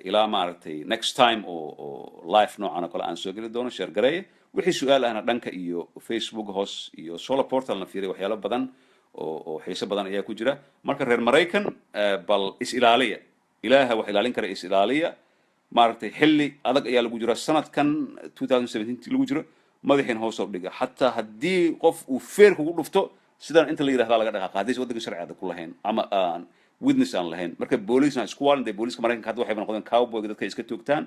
S1: Ilaa maaragtay next time oo live noocan oo kale aan soo geli doono, share gareeya. Wixii su-aal ahna dhanka iyo Facebook hoos iyo Solar Portalna fiiriya, waxyaalo badan oo xiiso badan ayaa ku jira. Marka reer Maraykan, bal is ilaaliya, Ilaaha wax ilaalin kara, is ilaaliya. Maaragtay xilli adag ayaa lagu jira sanadkan 2017 lagu jiro. Madaxiin hoos oo dhiga, xataa haddii qof uu feer kugu dhufto, sidaan inta la yidhahdaa laga dhaqaaqa, haddaysa waddanka sharci adag ku lahayn ama aan witness aan lahayn. Marka booliisna isku waalin dee. Booliiska Maraykanka hadda waxayba noqdeen cowboyga, dadka iska toogtaan.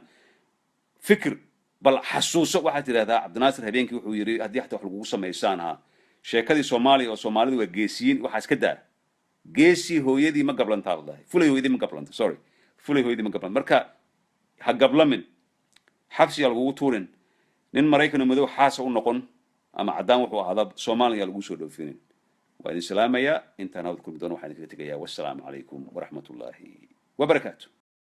S1: Fikir, bal xasuuso, waxaad tidhahdaa Cabdinaasir habeenkii wuxuu yidhi haddii xataa wax lagugu samaysaan ha sheekadii Soomaaliya oo Soomaalidu waa geesiyiin, waxaa iska daa. Geesi hooyadii ma gablantaa la dhahay, fulay hooyadii ma gablanta, sorry, fulay hooyadii ma gablanta. Marka ha gablamin, xabsiyaa lagugu tuurin, nin Maraykan oo madow xaasa u noqon ama caddaan wuxuu ahaada, Soomaaliya lagu soo dhoofinin. Waa idin salaamayaa. Intaan hawd kulmi doono waxaan idinkaga tegayaa, wassalaamu calaykum waraxmat ullaahi wabarakaatu.